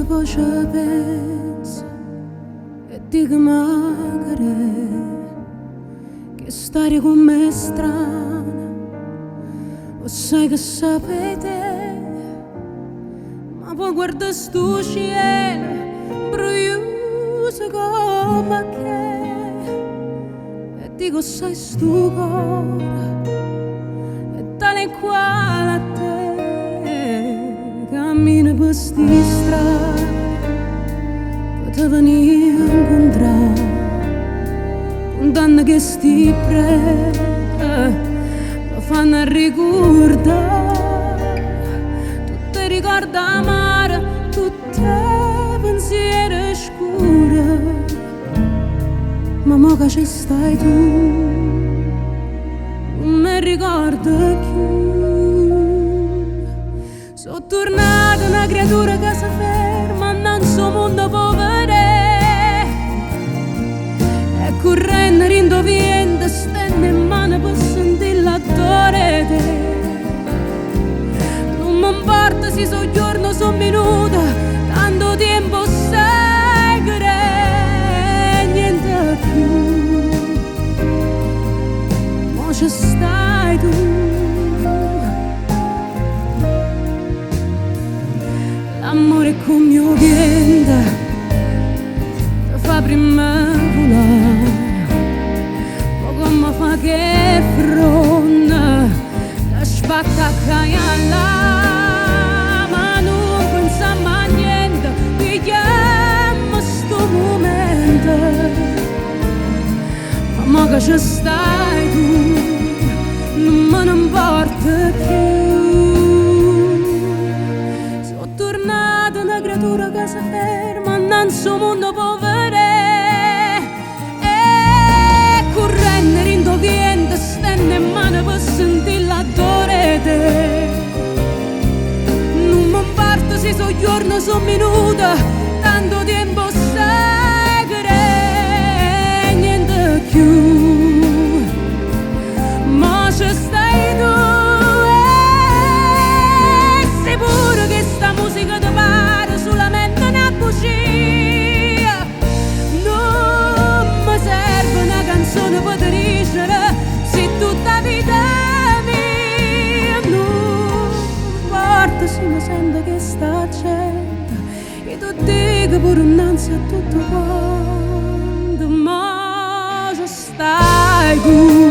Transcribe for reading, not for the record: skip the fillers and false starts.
Po' ce penso e dico ma che d'è, chest'aria comm'è strana, 'o ssaje che sape 'e te, ma po' guardo stu cielo 'mbrugliuso comm' a che e dico 'o ssaje stu core è tale e quale a te, cammina pe' sti strade pe' te venì a 'ncuntrà, cuntanno che sti prete me fanno arricurdà tutt' 'e ricorde amare, tutt' 'e pensiere scure, ma mo che ce stai tu nun m' 'e ricordo cchiù. So' turnata na creatura ca se ferma annanz' 'o munno p' 'o vedè e currenno dint' 'o viento stenne 'e mmane pe sentì l'addore 'e te. Nun me 'mporta si so' juorno o so' minute, tanto 'o tiempo 'o ssaje che d'è, niente cchiù. Mo ce stai tu. L'ammore è come 'o viento, te fa primma vulà, po' comme fa che fronna, te sbatte 'a ccà e 'a là, ma nun pensammo a niente, pigliammo stu mumento, ma mo che ce stai tu, nun me ne 'mporta cchiù. So' turnata na creatura ca se ferma annanz' 'o munno p' 'o vedè e currenno dint' 'o viento stenne 'e mmane pe sentì l'addore 'e te. Nun me 'mporta si so' juorno o so' minute, tanto 'o tiempo 'o ssaje che d'è, niente cchiù. Mo ce stai tu e si pure chesta musica te pare sulamente na bugia, nun me serve na canzone pe' te dicere si tutta 'a vita mia. Nun 'mporta si me sente chesta gente, io t' 'o dico pure 'nnanze a tutte quante, mo ce stai tu.